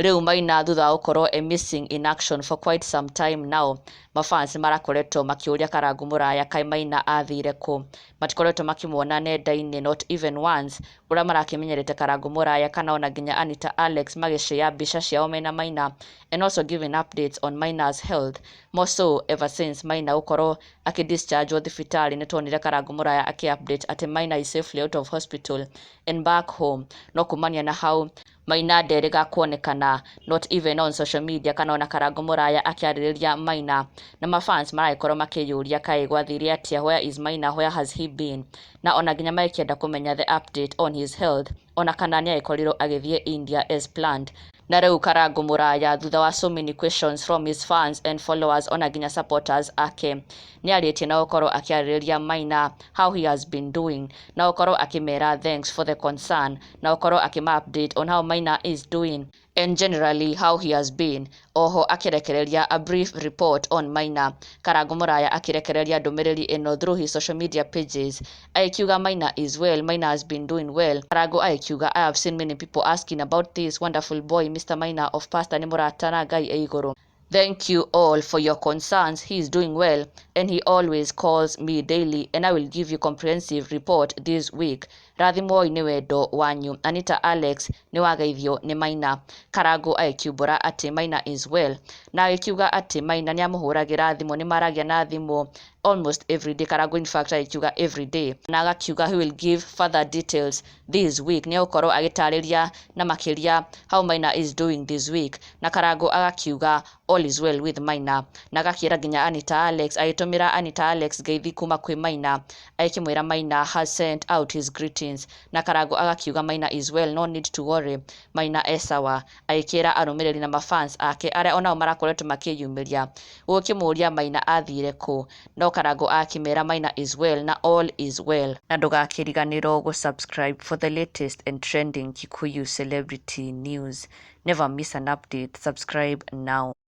Rĩu Maina thutha wa gũkorwo e missing in action for quite some time now, mafans nĩmarakoretwo makĩũria Karangũ Mũraya kaĩ Maina athire kũ. Matikoretwo makĩmuona nenda-inĩ not even once, ũrĩa marakĩmenyerete Karangũ Mũraya kana ona nginya Anita Alex magĩshare mbica ciao mena Maina and also giving updates on Maina's health, more so ever since Maina gũkorwo akĩ-dischargewo thibitarĩ. Nĩtuonire Karangũ Mũraya akĩ-update atĩ Maina is safely out of hospital and back home, no kumania na hau Maina nderĩga kuonekana, not even on social media kana ona Karangũ Mũraya akĩarĩrĩria Maina, na mafans maragĩkorwo makĩyũria kaĩ gwathire atĩa, where is Maina, where has he been, na ona nginya magĩkĩenda kũmenya the update on his health, ona kana nĩagĩkorirwo agĩthiĩ India as planned. Na rĩu Karangũ Mũraya, thutha wa so many questions from his fans and followers, ona nginya supporters ake, nĩarĩtie na gũkorwo akĩarĩrĩria Maina, how he has been doing, na gũkorwo akĩmera thanks for the concern, na gũkorwo akĩma update on how Maina is doing and generally how he has been. Oho akĩrekereria a brief report on Maina. Karangũ Mũraya akĩrekereria ndũmĩrĩri ĩno through his social media pages, agĩkiuga Maina is well, Maina has been doing well. Karangũ agĩkiuga, "I have seen many people asking about this wonderful boy, Mr. Maina of Pastor nĩ mũrata na Ngai e igũrũ. Thank you all for your concerns. He is doing well and he always calls me daily and I will give you comprehensive report this week. Rathimwoi nĩ wendo wanyu. Anita Alex nĩ wageithio nĩ Maina." Karangũ agĩkiumbũra atĩ Maina is well na agĩkiuga atĩ Maina nĩ amũhũragĩra thimũ, nĩ maragia na thimũ almost every day. Karangũ in fact agĩkiuga every day, na agakiuga he will give further details this week, nĩ egũkorwo agĩtarĩria na makĩria how Maina is doing this week. Na Karangũ agakiuga all is well with Maina, na agakĩra nginya Anita Alex, agĩtũmĩra Anita Alex ngeithi kuma kwĩ Maina, agĩkĩmwĩra Maina has sent out his greetings. Na Karangũ agakiuga Maina is well, no need to worry, Maina e sawa. Agĩkĩra arũmĩrĩri na mafans ake arĩa onao marakoretwo makĩyumĩria gũkĩmũria Maina athire kũ, no Karangũ akĩmera Maina is well na all is well. Na ndũgakĩriganĩrwo gũ-subscribe for the latest and trending Kikuyu celebrity news. Never miss an update. Subscribe now.